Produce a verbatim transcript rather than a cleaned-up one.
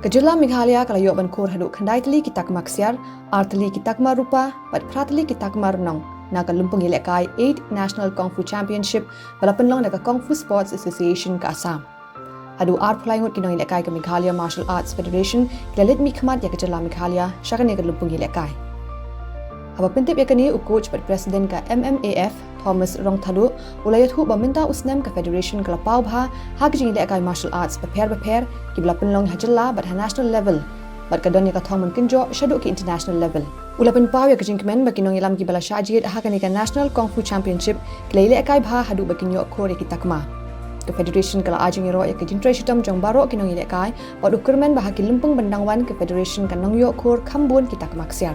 Ka jylla Meghalaya ka la ïoh ban khor haduh khyndai tylli ki takma ksiar, ar tylli ki takma rupa bad phra tylli ki takma rnong na ka lympung ïalehkai eighth National Kung Fu Championship ba la pynlong da ka Kung Fu Sports Association ka Assam. Haduh arphew lai ngut ki nongïalehkai ka Meghalaya Martial Arts Federation ki la leit mihkhmat ïa ka jylla Meghalaya sha kane ka lympung ïalehkai. Haba pyntip ïa kane, u coach bad president ka M M A F, Thomas Rongthaduh, u la ïathuh ba mynta u snem ka federation ka la paw bha ha ki jingïalehkai martial arts bapher bapher kiba la pynlong ha jylla bad ha national level, bad ka don ïa ka thong ban kynjoh shaduh ki international level. U la pynpaw ïa ka jingkmen ba ki nongïalam kiba la shah jied ha kane ka National Kung Fu Championship ki la ïalehkai bha haduh ba kin ïoh khor ïa ki takma. Ka federation ka la ai jingïaroh ïa ka jingtrei shitom jong baroh ki nongïalehkai bad u kyrmen ba ha ki lympung ban dang wan ka federation kan nang ïoh khor kham bun ki takma ksiar.